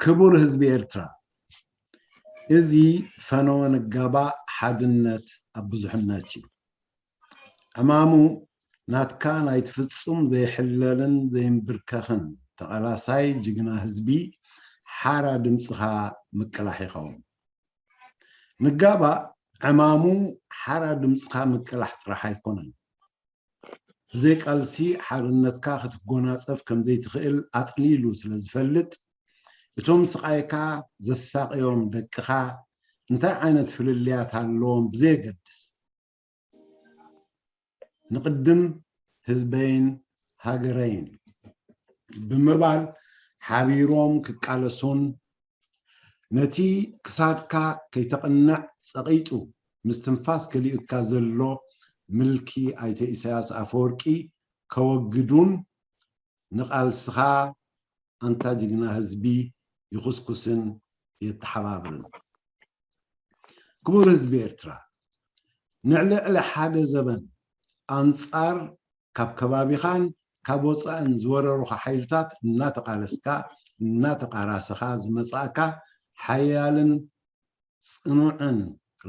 ክቡር ህዝቢ ኤርትራ፣ እዚ ፈነወ ንጋባእ ሓድነት ኣብ ብዙሕነት እዩ። ዕማሙ ናትካ ናይቲ ፍጹም ዘይሕለልን ዘይንብርከኽን ተቓላሳይ ጅግና ህዝቢ ሓራ ድምጽኻ ምቅላሕ ይኸውን። ንጋባእ ዕማሙ ሓራ ድምጽኻ ምቅላሕ ጥራሕ ኣይኮነን። ብዘይ ቃልሲ ሓርነትካ ክትጎናጸፍ ከም ዘይትኽእል ኣጥሊሉ ስለ ዝፈልጥ፣ እቶም ስቓይካ ዘሳቕዮም ደቅኻ እንታይ ዓይነት ፍልልያት ኣለዎም ብዘየገድስ፣ ንቕድም ህዝበይን ሃገረይን ብምባል ሓቢሮም ክቃለሱን ነቲ ክሳድካ ከይተቕንዕ ጸቒጡ ምስትንፋስ ከሊኡካ ዘሎ ምልኪ ኣይተ ኢሳያስ ኣፈወርቂ ከወግዱን ንቓልስኻ ኣንታ ጅግና ህዝቢ ይኹስኩስን የተሓባብርን። ክቡር ህዝቢ ኤርትራ፣ ንዕልዕሊ ሓደ ዘበን ኣንጻር ካብ ከባቢኻን ካብ ወጻእን ዝወረሩኻ ሓይልታት እናተቓለስካ እናተቓራሰኻ ዝመጻእካ ሓያልን ጽኑዕን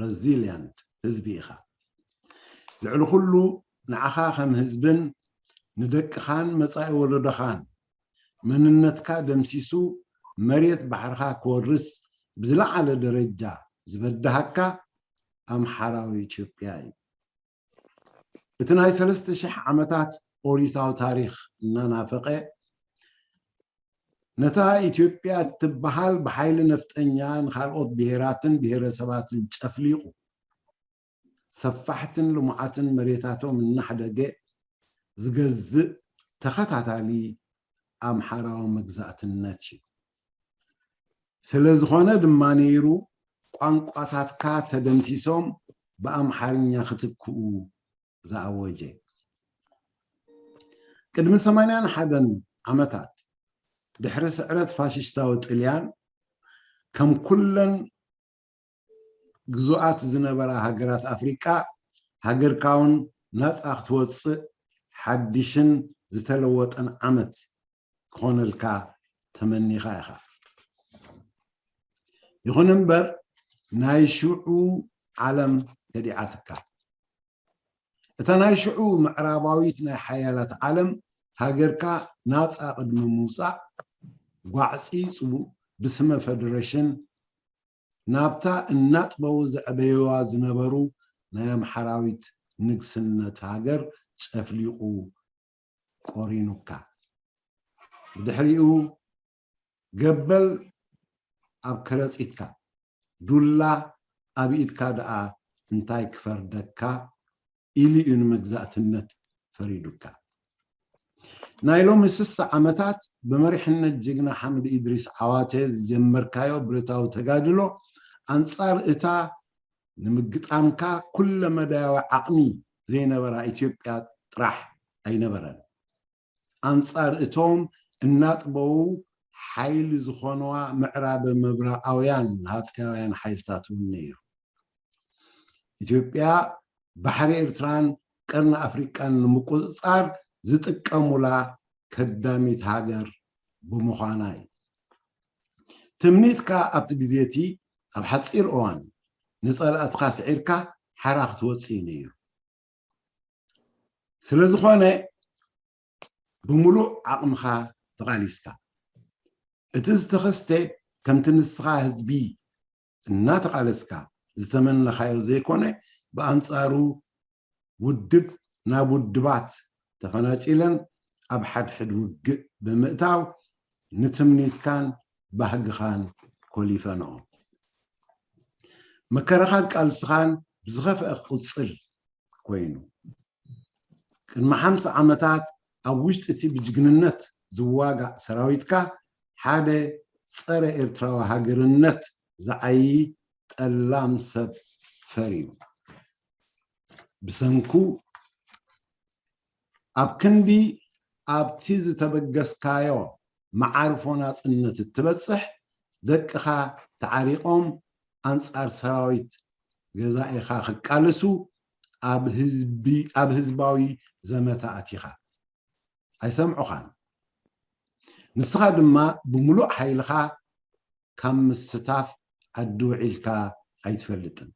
resilient ህዝቢ ኢኻ። ልዕሊ ኩሉ ንዓኻ ከም ህዝብን ንደቅኻን መጻኢ ወለዶኻን መንነትካ ደምሲሱ መሬት ባሕርኻ ክወርስ ብዝለዓለ ደረጃ ዝበድሃካ ኣምሓራዊ ኢትዮጵያ እዩ። እቲ ናይ ሰለስተ ሽሕ ዓመታት ኦሪታዊ ታሪኽ እናናፈቐ፣ ነታ ኢትዮጵያ እትበሃል ብሓይሊ ነፍጠኛ ንኻልኦት ብሄራትን ብሄረሰባትን ጨፍሊቑ፣ ሰፋሕትን ልሙዓትን መሬታቶም እናሕደገ ዝገዝእ ተኸታታሊ ኣምሓራዊ መግዛእትነት እዩ። ስለ ዝኾነ ድማ ነይሩ ቋንቋታትካ ተደምሲሶም ብኣምሓርኛ ክትክኡ ዝኣወጀ። ቅድሚ ሰማንያን ሓደን ዓመታት ድሕሪ ስዕረት ፋሽስታዊ ጥልያን ከም ኩለን ግዙኣት ዝነበራ ሃገራት ኣፍሪቃ ሃገርካ እውን ናጻ ክትወጽእ ሓድሽን ዝተለወጠን ዓመት ክኾነልካ ተመኒኻ ኢኻ። ይኹን እምበር ናይ ሽዑ ዓለም ከዲዓትካ። እታ ናይ ሽዑ ምዕራባዊት ናይ ሓያላት ዓለም ሃገርካ ናጻ ቅድሚ ምውጻእ ጓዕጺ ጽቡእ ብስመ ፈደረሽን ናብታ እናጥበቡ ዘዕበይዋ ዝነበሩ ናይ ኣምሓራዊት ንግስነት ሃገር ጨፍሊቑ ቆሪኑካ። ብድሕሪኡ ገበል ኣብ ከረጺትካ፣ ዱላ ኣብ ኢድካ ደኣ እንታይ ክፈርደካ ኢሉ እዩ ንመግዛእትነት ፈሪዱካ። ናይ ሎሚ ስሳ ዓመታት ብመሪሕነት ጅግና ሓምድ ኢድሪስ ዓዋተ ዝጀመርካዮ ብረታዊ ተጋድሎ ኣንጻር እታ ንምግጣምካ ኩለ መዳያዊ ዓቕሚ ዘይነበራ ኢትዮጵያ ጥራሕ ኣይነበረን። ኣንጻር እቶም እናጥበዉ ሓይሊ ዝኾነዋ ምዕራብ ምብራቓውያን ሃጸያውያን ሓይልታት እውን ነይሩ። ኢትዮጵያ ባሕሪ ኤርትራን ቀርኒ ኣፍሪቃን ንምቁጽጻር ዝጥቀሙላ ከዳሚት ሃገር ብምዃና እዩ። ትምኒትካ ኣብቲ ግዜ እቲ ኣብ ሓጺር እዋን ንጸላእትኻ ስዒርካ ሓራ ክትወጽእ እዩ ነይሩ። ስለ ዝኾነ ብምሉእ ዓቕምኻ ተቓሊስካ። እቲ ዝተኸስተ ከምቲ ንስኻ ህዝቢ እናተቓለስካ ዝተመነኻዮ ዘይኮነ፣ ብኣንጻሩ ውድብ ናብ ውድባት ተፈናጪለን ኣብ ሓድሕድ ውግእ ብምእታው ንትምኒትካን ባህግኻን ኮሊፈንኦ። መከራኻን ቃልስኻን ብዝኸፍአ ክቕጽል ኮይኑ። ቅድሚ ሓምሳ ዓመታት ኣብ ውሽጢ እቲ ብጅግንነት ዝዋጋእ ሰራዊትካ ሓደ ጸረ ኤርትራዊ ሃገርነት ዝዓዪ ጠላም ሰብ ፈርዩ። ብሰንኩ ኣብ ክንዲ ኣብቲ ዝተበገስካዮ መዓርፎ ናጽነት እትበጽሕ፣ ደቅኻ ተዓሪቖም ኣንጻር ሰራዊት ገዛኢኻ ክቃለሱ ኣብ ህዝቢ-፣ ኣብ ህዝባዊ ዘመተ ኣቲኻ። ኣይሰምዑኻን። ንስኻ ድማ ብምሉእ ሓይልኻ ካብ ምስታፍ ዓዲ ውዒልካ ኣይትፈልጥን።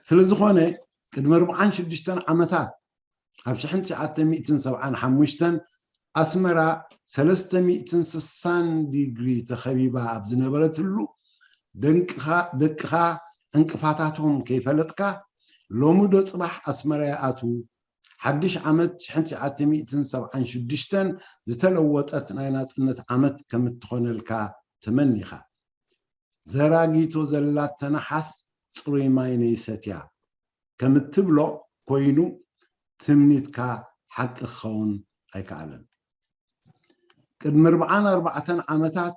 ስለ ዝኾነ ቅድሚ ኣርብዓን ሽዱሽተን ዓመታት ኣብ ሽሕን ትሽዓተ ሚእትን ሰብዓን ሓሙሽተን ኣስመራ ሰለስተ ሚእትን ስሳን ዲግሪ ተኸቢባ ኣብ ዝነበረትሉ ደንቅኻ ደቅኻ ዕንቅፋታቶም ከይፈለጥካ ሎሚ ዶ ጽባሕ ኣስመራ ይኣትዉ ሓድሽ ዓመት ሽሕን ትሽዓተ ሚእትን ሰብዓን ሽዱሽተን ዝተለወጠት ናይ ናጽነት ዓመት ከም እትኾነልካ ተመኒኻ። ዘራጊቶ ዘላተ ነሓስ ጽሩይ ማይ ነይሰትያ ከም እትብሎ ኮይኑ ትምኒትካ ሓቂ ክኸውን ኣይከኣለን። ቅድሚ ኣርብዓን ኣርባዕተን ዓመታት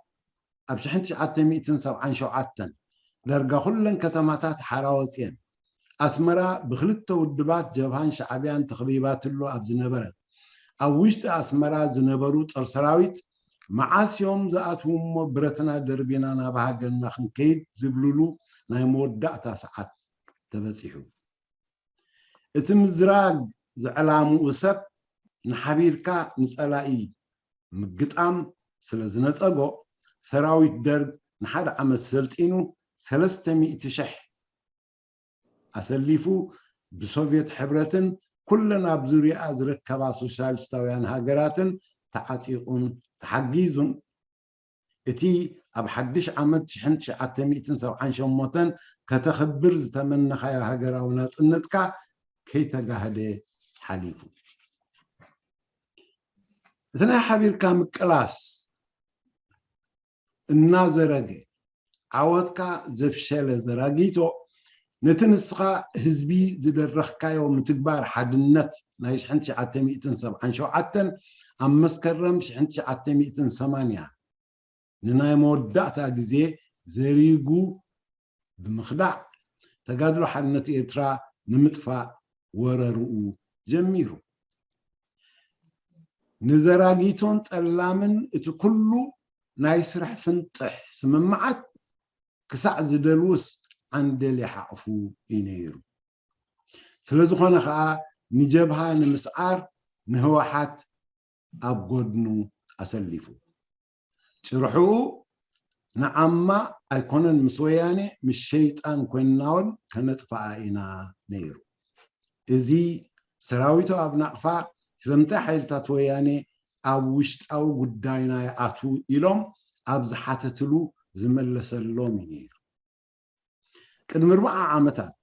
ኣብ ሽሕን ትሽዓተ ሚእትን ሰብዓን ሸውዓተን ዳርጋ ኩለን ከተማታት ሓራ ወፅየን። ኣስመራ ብክልተ ውድባት ጀብሃን ሻዕብያን ተኸቢባትሉ ኣብ ዝነበረት ኣብ ውሽጢ ኣስመራ ዝነበሩ ጦር ሰራዊት መዓስ እዮም ዝኣትዉ እሞ ብረትና ደርቢና ናብ ሃገርና ክንከይድ ዝብልሉ ናይ መወዳእታ ሰዓት ተበፂሑ። እቲ ምዝራግ ዝዕላምኡ ሰብ ንሓቢርካ ንፀላኢ ምግጣም ስለ ዝነፀጎ ሰራዊት ደርግ ንሓደ ዓመት ሰልጢኑ ሰለስተ ሚእቲ ሽሕ ኣሰሊፉ ብሶቭየት ሕብረትን ኩለን ኣብ ዙርያኣ ዝርከባ ሶሻሊስታውያን ሃገራትን ተዓጢቑን ተሓጊዙን እቲ ኣብ ሓድሽ ዓመት ሽሕን ትሽዓተ ሚእትን ሰብዓን ሸሞንተን ከተኽብር ዝተመነኻዮ ሃገራዊ ናጽነትካ ከይተጋህደ ሓሊፉ። እቲ ናይ ሓቢርካ ምቅላስ እናዘረገ ዓወትካ ዘፍሸለ ዘራጊቶ ነቲ ንስኻ ህዝቢ ዝደረኽካዮ ምትግባር ሓድነት ናይ ሽሕን ትሽዓተ ሚእትን ሰብዓን ሸውዓተን ኣብ መስከረም ሽሕን ትሽዓተ ሚእትን ሰማንያ ንናይ መወዳእታ ግዜ ዘሪጉ ብምኽዳዕ ተጋድሎ ሓርነት ኤርትራ ንምጥፋእ ወረርኡ ጀሚሩ። ንዘራጊቶን ጠላምን እቲ ኩሉ ናይ ስራሕ ፍንጥሕ ስምምዓት ክሳዕ ዝደልውስ ዓንደል ይሓቕፉ እዩ ነይሩ። ስለ ዝኾነ ኸኣ ንጀብሃ ንምስዓር ንህወሓት ኣብ ጎድኑ ኣሰሊፉ። ጭርሕኡ ንዓማ ኣይኮነን ምስ ወያነ ምስ ሸይጣን ኮይንና እውን ከነጥፍኣ ኢና ነይሩ። እዚ ሰራዊቱ ኣብ ናቕፋ ስለምንታይ ሓይልታት ወያነ ኣብ ውሽጣዊ ጉዳይና ይኣትዉ ኢሎም ኣብ ዝሓተትሉ ዝመለሰሎም እዩ ነይሩ። ቅድሚ ኣርብዓ ዓመታት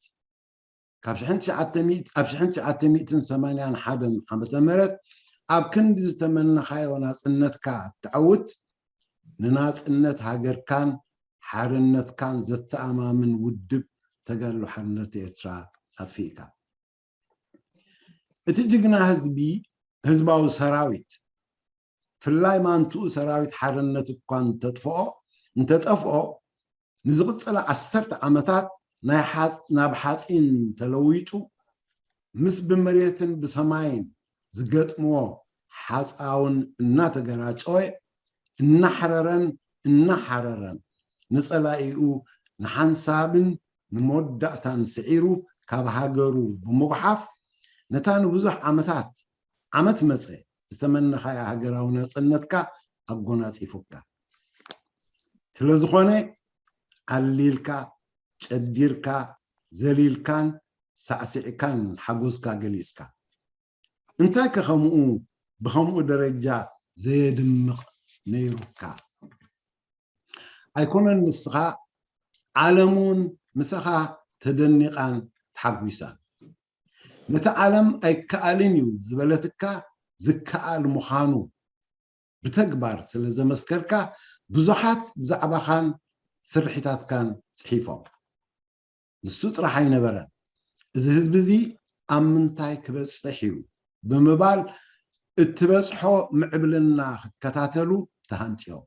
ካብ ሽሕን ትሽዓተ ሚእቲ ኣብ ሽሕን ትሽዓተ ሚእትን ሰማንያን ሓደን ዓመተ ምህረት ኣብ ክንዲ ዝተመነኻዮ ናጽነትካ እትዓውት ንናጽነት ሃገርካን ሓርነትካን ዘተኣማምን ውድብ ተጋድሎ ሓርነት ኤርትራ ኣጥፊእካ። እቲ ጅግና ህዝቢ ህዝባዊ ሰራዊት ፍላይ ማንትኡ ሰራዊት ሓርነት እኳ እንተጥፍኦ እንተጠፍኦ ንዝቕጽላ ዓሰርተ ዓመታት ናይ ሓጽ ናብ ሓጺን ተለዊጡ ምስ ብመሬትን ብሰማይን ዝገጥምዎ ሓጻውን እናተገራጨወ እናሕረረን እናሓረረን ንጸላኢኡ ንሓንሳብን ንመወዳእታን ስዒሩ ካብ ሃገሩ ብምጉሓፍ ነታ ንብዙሕ ዓመታት ዓመት መጸ ዝተመነኻያ ሃገራዊ ናጽነትካ ኣጎናጺፉካ። ስለ ዝኾነ ዓሊልካ፣ ጨዲርካ፣ ዘሊልካን ሳዕሲዕካን ሓጎስካ ገሊጽካ። እንታይ ከ ከምኡ ብኸምኡ ደረጃ ዘየድምቕ ነይሩካ? ኣይኮነን ንስኻ ዓለም እውን ምሳኻ ተደኒቓን ተሓጒሳን። ነቲ ዓለም ኣይከኣልን እዩ ዝበለትካ ዝከኣል ምዃኑ ብተግባር ስለ ዘመስከርካ ብዙሓት ብዛዕባኻን ስርሒታትካን ጽሒፎም። ንሱ ጥራሕ ኣይነበረን፣ እዚ ህዝቢ እዚ ኣብ ምንታይ ክበጽሕ እዩ ብምባል እትበጽሖ ምዕብልና ክከታተሉ ተሃንጥዮም።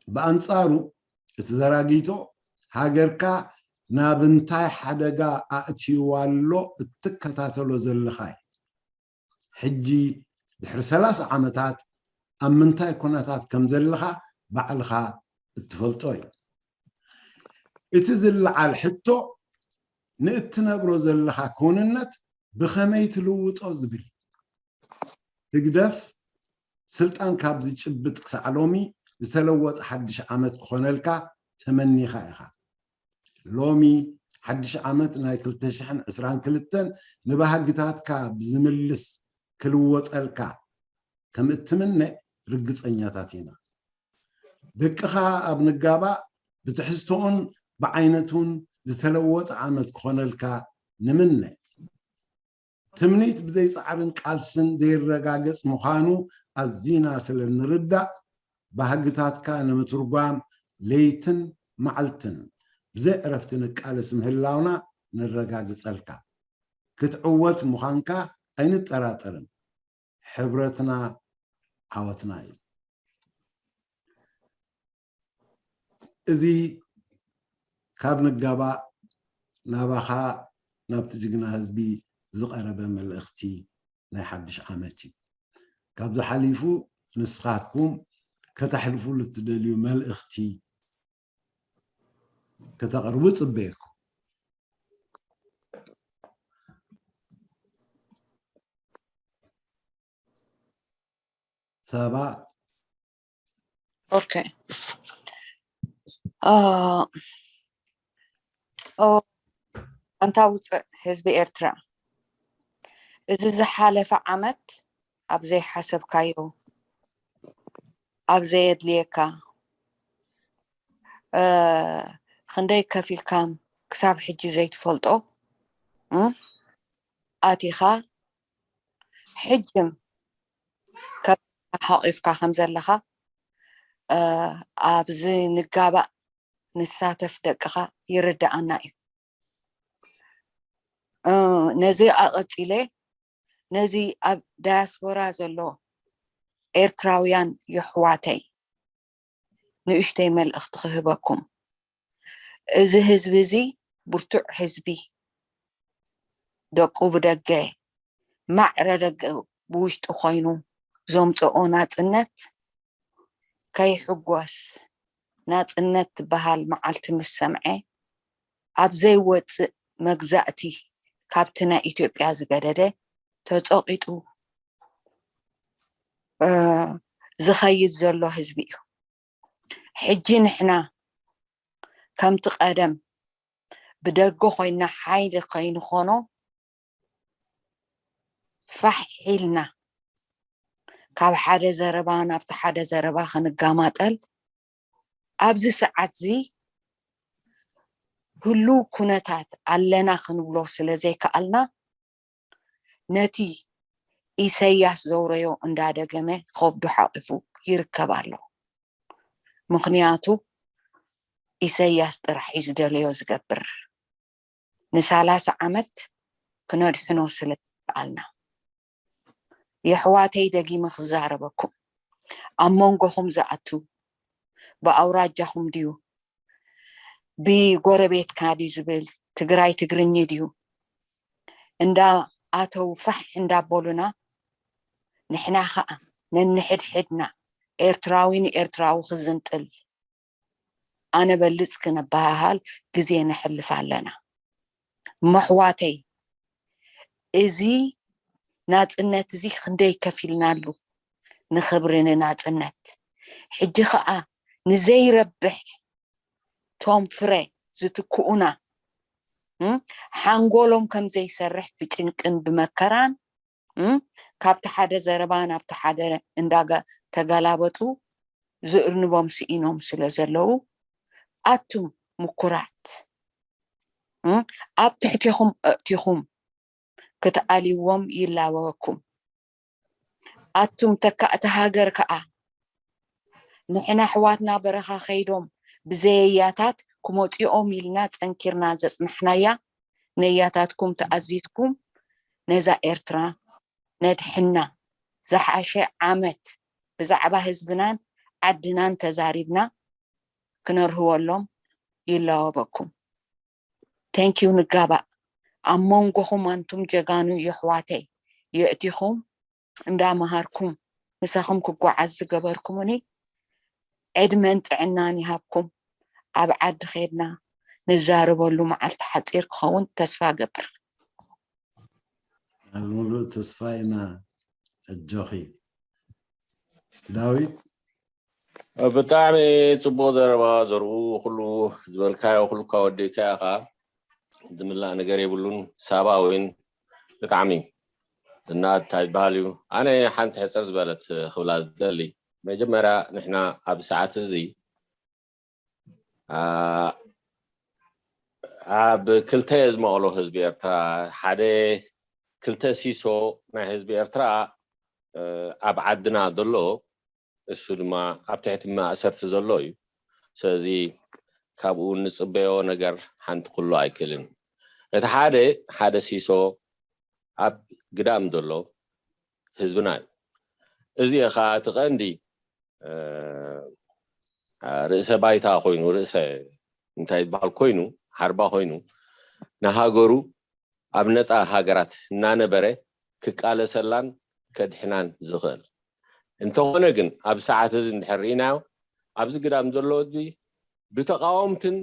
ብኣንጻሩ እቲ ዘራጊቶ ሃገርካ ናብ እንታይ ሓደጋ ኣእትይዋ ኣሎ እትከታተሎ ዘለኻ እዩ። ሕጂ ድሕሪ ሰላሳ ዓመታት ኣብ ምንታይ ኩነታት ከም ዘለኻ ባዕልኻ እትፈልጦ እዩ። እቲ ዝለዓል ሕቶ ንእትነብሮ ዘለኻ ክውንነት ብኸመይ ትልውጦ ዝብል እዩ። ህግደፍ ስልጣን ካብ ዝጭብጥ ክሳዕ ሎሚ ዝተለወጠ ሓድሽ ዓመት ክኾነልካ ተመኒኻ ኢኻ። ሎሚ ሓድሽ ዓመት ናይ ክልተ ሽሕን ዕስራን ክልተን ንባህግታትካ ብዝምልስ ክልወጠልካ ከም እትምነ ርግጸኛታት ኢና። ደቅኻ ኣብ ንጋባእ ብትሕዝቶኡን ብዓይነቱን ዝተለወጠ ዓመት ክኾነልካ ንምነ። ትምኒት ብዘይ ጻዕርን ቃልስን ዘይረጋገጽ ምዃኑ ኣዚና ስለ እንርዳእ፣ ባህግታትካ ንምትርጓም ለይትን መዓልትን ብዘይ ዕረፍቲ ንቃለስ ምህላውና ነረጋግጸልካ። ክትዕወት ምዃንካ ኣይንጠራጠርን። ሕብረትና ዓወትና እዩ። እዚ ካብ ንጋባእ ናባኻ ናብቲ ጅግና ህዝቢ ዝቐረበ መልእኽቲ ናይ ሓድሽ ዓመት እዩ። ካብዚ ሓሊፉ ንስኻትኩም ከተሕልፉሉ እትደልዩ መልእኽቲ ከተቕርቡ ጽበየኩም። ሳባ ኦኬ። አ፣ ኦ፣ ኣንታ ውፅዕ ህዝቢ ኤርትራ፣ እዚ ዝሓለፈ ዓመት ኣብ ዘይሓሰብካዮ፣ ኣብ ዘየድልየካ፣ እ፣ ክንደይ ከፊልካም ክሳብ ሕጂ ዘይትፈልጦ፣ እ፣ ኣቲኻ ሕጅም ከም ሓቂፍካ ከም ዘለኻ፣ እ፣ ኣብዚ ንጋባእ ንሳተፍ ደቅኻ ይርድኣና እዩ። እ፣ ነዚ ኣቐጺለ ነዚ ኣብ ዳያስፖራ ዘሎ ኤርትራውያን የሕዋተይ ንእሽተይ መልእኽቲ ክህበኩም። እዚ ህዝቢ እዚ ብርቱዕ ህዝቢ፣ ደቁ ብደገ፣ ማዕረ ደገ ብውሽጢ ኮይኑ ዘምጽኦ ናጽነት ከይሕጎስ፣ ናጽነት ትበሃል መዓልቲ ምስ ሰምዐ፣ ኣብ ዘይወጽእ መግዛእቲ ካብቲ ናይ ኢትዮጵያ ዝገደደ ተጸቒጡ፣ እ፣ ዝኸይድ ዘሎ ህዝቢ እዩ። ሕጂ ንሕና ከምቲ ቀደም ብደገ ኮይና ሓይሊ ከይንኾኖ ፋሕ ኢልና ካብ ሓደ ዘረባ ናብቲ ሓደ ዘረባ ክንጋማጠል ኣብዚ ሰዓት እዚ ህሉው ኩነታት ኣለና ክንብሎ ስለ ዘይከኣልና ነቲ ኢሰያስ ዘውረዮ እንዳደገመ ከብዱ ሓቂፉ ይርከብ ኣሎ። ምኽንያቱ ኢሰያስ ጥራሕ እዩ ዝደለዮ ዝገብር። ንሳላሳ ዓመት ክነድሕኖ ስለ ዝከኣልና። የሕዋተይ ደጊመ ክዛረበኩም። ኣብ መንጎኹም ዝኣቱ ብኣውራጃኹም ድዩ ብጎረቤትካ ድዩ ዝብል ትግራይ ትግርኚ ድዩ እንዳ ኣተው ፋሕ እንዳበሉና ንሕና ኸዓ ነንሕድሕድና ኤርትራዊ ንኤርትራዊ ክዝንጥል ኣነ በልጽ ክነበሃሃል ግዜ ነሕልፍ ኣለና። እሞ ኣሕዋተይ እዚ ናጽነት እዚ ክንደይ ከፊልናሉ ንኽብሪ ንናጽነት ሕጂ ኸዓ ንዘይረብሕ ቶም ፍረ ዝትክኡና ሓንጎሎም ከም ዘይሰርሕ ብጭንቅን ብመከራን ካብቲ ሓደ ዘረባ ናብቲ ሓደ እንዳተገላበጡ ዝእርንቦም ስኢኖም ስለ ዘለዉ ኣቱም ምኩራት ኣብ ትሕቴኹም ኣእቲኹም ክትኣልይዎም ይላበወኩም። ኣቱም ተካእቲ ሃገር ከኣ ንሕና ኣሕዋትና በረኻ ከይዶም ብዘየያታት ክመጹ እዮም ኢልና ጸንኪርና ዘጽናሕናያ ነያታትኩም ተኣዚዝኩም ነዛ ኤርትራ ነድሕና ዝሓሸ ዓመት ብዛዕባ ህዝብናን ዓድናን ተዛሪብና ክነርህወሎም ይላወበኩም። Thank you ንጋባእ ኣብ መንጎኹም ኣንቱም ጀጋኑ የሕዋተይ የእቲኹም እንዳመሃርኩም ምሳኹም ክጓዓዝ ዝገበርኩምኒ ዕድመን ጥዕናን ይሃብኩም። ኣብ ዓዲ ኸድና ንዛረበሉ መዓልቲ ሓፂር ክኸውን ተስፋ ገብር። ሙሉእ ተስፋ ኢና። ኣጆኺ ዳዊት። ብጣዕሚ ጽቡቕ ዘረባ ዘርኡ። ኩሉ ዝበልካዮ ኩሉካ ወዲእካ ኢኻ። ዝምላእ ነገር የብሉን። ሳባ ወይን ብጣዕሚ እና እንታይ ይበሃል እዩ። ኣነ ሓንቲ ሕጽር ዝበለት ክብላ ዝደሊ፣ መጀመርያ ንሕና ኣብ ሰዓት እዚ ኣብ ክልተ ዝመቐሎ ህዝቢ ኤርትራ፣ ሓደ ክልተ ሲሶ ናይ ህዝቢ ኤርትራ ኣብ ዓድና ዘሎ፣ እሱ ድማ ኣብ ትሕቲ ማእሰርቲ ዘሎ እዩ። ስለዚ ካብኡ እንፅበዮ ነገር ሓንቲ ክህሉ ኣይክእልን። እቲ ሓደ ሓደ ሲሶ ኣብ ግዳም ዘሎ ህዝብና እዩ። እዚ ከዓ እቲ ቀንዲ ርእሰ ባይታ ኮይኑ፣ ርእሰ እንታይ ይበሃል ኮይኑ፣ ሓርባ ኮይኑ ንሃገሩ ኣብ ነፃ ሃገራት እናነበረ ክቃለሰላን ከድሕናን ዝኽእል። እንተኾነ ግን ኣብ ሰዓት እዚ እንድሕር ርኢናዮ፣ ኣብዚ ግዳም ዘሎ ህዝቢ ብተቃወምትን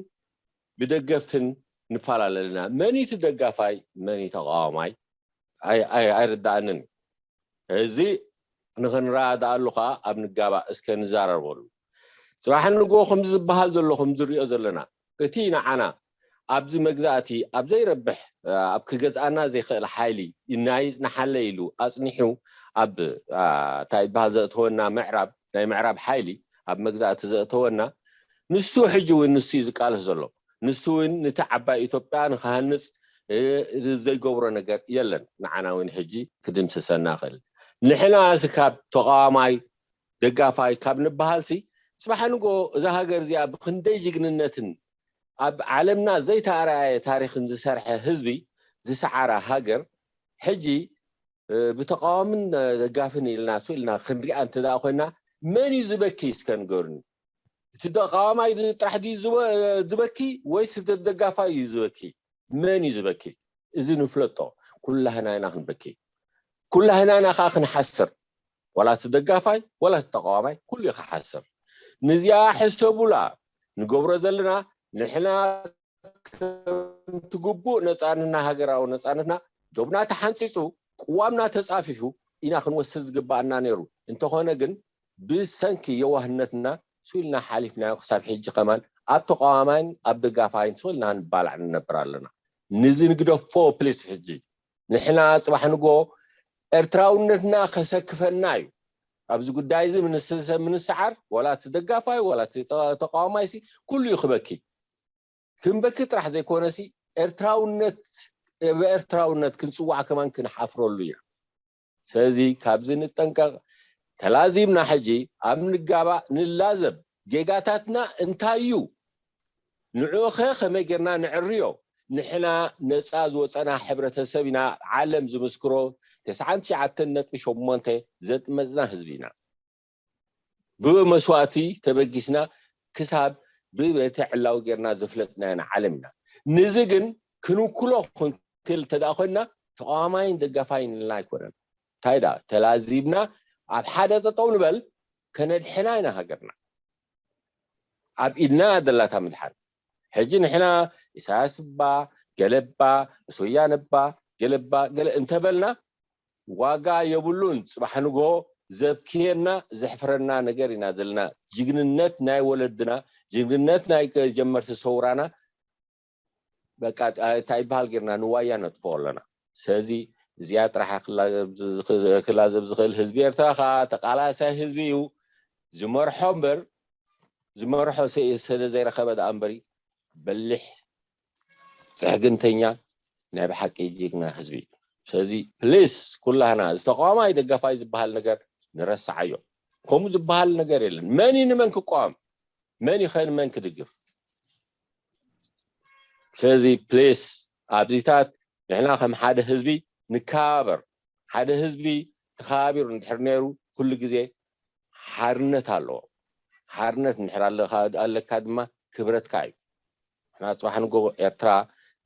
ብደገፍትን ንፈላለ ኣለና። መን እዩ እቲ ደጋፋይ፣ መን እዩ ተቃዋማይ ኣይርዳእንን። እዚ ንኽንረዳእሉ ከዓ ኣብ ንጋባእ እስከ ንዛረበሉ። ፅባሕ ንግሆ ከምዚ ዝበሃል ዘሎ ከምዚ ንሪኦ ዘለና፣ እቲ ንዓና ኣብዚ መግዛእቲ ኣብ ዘይረብሕ ኣብ ክገዝኣና ዘይክእል ሓይሊ ናይ ይፅንሓለይ ኢሉ ኣፅኒሑ ኣብ እንታይ ይበሃል ዘእተወና ምዕራብ ናይ ምዕራብ ሓይሊ ኣብ መግዛእቲ ዘእተወና ንሱ ሕጂ እውን ንሱ እዩ ዝቃለስ ዘሎ። ንሱ እውን ነቲ ዓባይ ኢትዮጵያ ንክሃንፅ ዘይገብሮ ነገር የለን። ንዓና እውን ሕጂ ክድምስሰና ይኽእል። ንሕና ሲ ካብ ተቃዋማይ ደጋፋይ ካብ ንበሃል ሲ ፅባሕ ንጎ እዛ ሃገር እዚኣ ብክንደይ ጅግንነትን ኣብ ዓለምና ዘይተኣረኣየ ታሪክን ዝሰርሐ ህዝቢ ዝሰዓራ ሃገር ሕጂ ብተቃዋምን ደጋፍን ኢልና ሱ ኢልና ክንሪኣ እንተ ኮይና መን እዩ ዝበኪ እስከ ንገሩኒ። እቲ ተቃዋማይ ጥራሕ ድዩ ዝበኪ ወይስ እቲ ደጋፋይ እዩ ዝበኪ? መን እዩ ዝበኪ? እዚ ንፍለጦ። ኩላህና ኢና ክንበኪ። ኩላህና ኢና ከዓ ክንሓስር። ዋላ እቲ ደጋፋይ ዋላ እቲ ተቃዋማይ ኩሉ እዩ ክሓስር። ንዚኣ ሕሰቡላ። ንገብሮ ዘለና ንሕና ከምቲ ግቡእ ነፃነትና ሃገራዊ ነፃነትና ዶብና ተሓንፂፁ ቅዋምና ተፃፊፉ ኢና ክንወስድ ዝግባኣና ነይሩ። እንተኾነ ግን ብሰንኪ የዋህነትና ስኢልና ሓሊፍናዮ። ክሳብ ሕጂ ከማን ኣብ ተቃዋማይን ኣብ ደጋፋይን ስኢልና ንባላዕ ንነብር ኣለና። ንዚ ንግደፎ ፕሊስ። ሕጂ ንሕና ፅባሕ ንጎ ኤርትራውነትና ከሰክፈና እዩ። ኣብዚ ጉዳይ እዚ ምንስሰ ምንስዓር ዋላ እቲ ደጋፋይ ዋላ እቲ ተቃዋማይ ሲ ኩሉ እዩ ክበኪ። ክንበኪ ጥራሕ ዘይኮነሲ ኤርትራውነት ብኤርትራውነት ክንፅዋዕ ከማን ክንሓፍረሉ ኢና። ስለዚ ካብዚ ንጠንቀቕ። ተላዚምና ሕጂ ኣብ ንጋባእ ንላዘብ። ጌጋታትና እንታይ እዩ? ንዕኡኸ ከመይ ጌርና ንዕርዮ? ንሕና ነፃ ዝወፀና ሕብረተሰብ ኢና። ዓለም ዝምስክሮ ተስዓን ትሽዓተን ነጥቢ ሸሞንተ ዘጥመፅና ህዝቢ ኢና። ብመስዋእቲ ተበጊስና ክሳብ ብቤተ ዕላዊ ጌርና ዘፍለጥናዮ ንዓለም ኢና። ንዚ ግን ክንውክሎ ክንክል እንተ ደኣ ኮይንና ተቃዋማይን ደጋፋይን ኢልና ኣይኮነን። እንታይ ደኣ ተላዚብና ኣብ ሓደ ጠጠው ንበል፣ ከነድሕና ኢና ሃገርና። ኣብ ኢድና እያ ዘላታ ምድሓን። ሕጂ ንሕና ኢሳያስ እባ ገለባ ምስ ወያነ እባ ገለባ ገለ እንተበልና ዋጋ የብሉን። ፅባሕ ንግሆ ዘብክየና ዘሕፍረና ነገር ኢና ዘለና። ጅግንነት ናይ ወለድና፣ ጅግንነት ናይ ጀመርቲ ሰውራና በቃ እንታይ ይበሃል ጌርና ንዋያ ነጥፍኦ ኣለና። ስለዚ እዚኣ ጥራሕ ክላዘብ ዝኽእል ህዝቢ ኤርትራ ከዓ ተቃላሳይ ህዝቢ እዩ። ዝመርሖ እምበር ዝመርሖ ስለ ዘይረኸበ ደኣ እምበሪ በሊሕ ፅሕግንተኛ ናይ ብሓቂ ጅግና ህዝቢ እዩ። ስለዚ ፕሊስ ኩላህና እዚ ተቃዋማይ ደጋፋይ ዝበሃል ነገር ንረስዓዮ። ከምኡ ዝበሃል ነገር የለን። መን እዩ ንመን ክቃወም? መን እዩ ከ ንመን ክድግፍ? ስለዚ ፕሊስ ኣብዚታት ንሕና ከም ሓደ ህዝቢ ንከባበር። ሓደ ህዝቢ ተኸባቢሩ እንድሕር ነይሩ ኩሉ ግዜ ሓርነት ኣለዎ። ሓርነት እንድሕር ኣለካ ድማ ክብረትካ እዩ። ንሕና ፅባሕ ንጎ ኤርትራ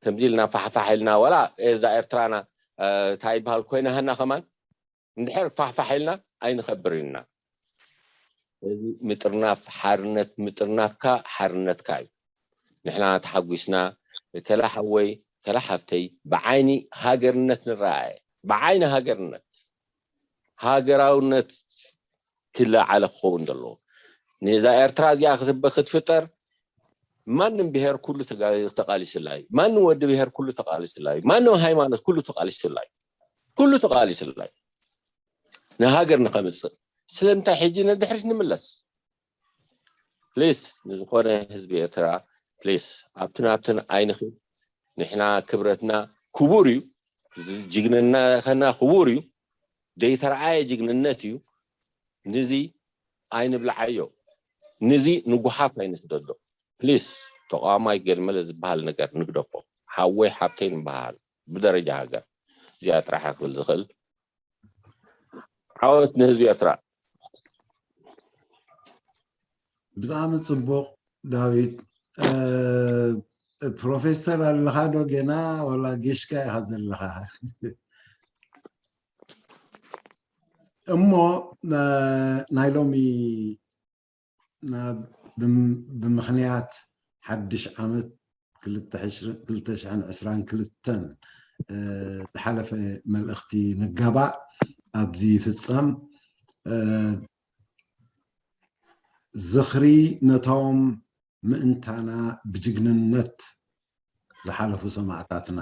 ከምዚ ኢልና ፋሕፋሕ ኢልና ዋላ እዛ ኤርትራና እንታይ ይበሃል ኮይናሃና ከማን እንድሕር ፋሕፋሕ ኢልና ኣይንኸብር ኢና። እዚ ምጥርናፍ ሓርነት ምጥርናፍካ ሓርነትካ እዩ። ንሕና ተሓጒስና ከላ ሓወይ ከላ ሓፍተይ ብዓይኒ ሃገርነት ንረኣየ። ብዓይኒ ሃገርነት ሃገራውነት ክለዓለ ክኸውን ዘለዎ። ነዛ ኤርትራ እዚኣ ክትበ ክትፍጠር ማንም ብሄር ኩሉ ተጋ- ተቃሊስላ እዩ። ማንም ወዲ ብሄር ኩሉ ተቃሊስላ እዩ። ማንም ሃይማኖት ኩሉ ተቃሊስላ እዩ። ኩሉ ተቃሊስላ እዩ። ንሃገር ንኸምፅእ ስለምንታይ ሕጂ ነድሕሪት ንምለስ? ፕሊስ ንዝኾነ ህዝቢ ኤርትራ ፕሊስ ኣብትን ኣብትን ኣይንኺ። ንሕና ክብረትና ክቡር እዩ። ጅግንነትና ክቡር እዩ። ዘይተረኣየ ጅግንነት እዩ። ንዚ ኣይንብልዓዮ። ንዚ ንጉሓፍ ኣይንስደዶ። ፕሊስ ተቃዋማይ ገድመለ ዝበሃል ነገር ንግደፎ። ሓወይ ሓብተይ ንበሃል ብደረጃ ሃገር እዚኣ ጥራሕ ክብል ዝኽእል ዓወት ንህዝቢ ኤርትራ። ብጣዕሚ ፅቡቕ ዳዊት። ፕሮፌሰር ኣለኻ ዶ ገና ወላ ጌሽካ ኢኻ ዘለኻ? እሞ ናይ ሎሚ ብምኽንያት ሓድሽ ዓመት ክልተ ሽሕን ዕስራን ክልተን ዝሓለፈ መልእኽቲ ንጋባእ ኣብዚ ይፍፀም። ዝኽሪ ነቶም ምእንታና ብጅግንነት ዝሓለፉ ሰማእታትና።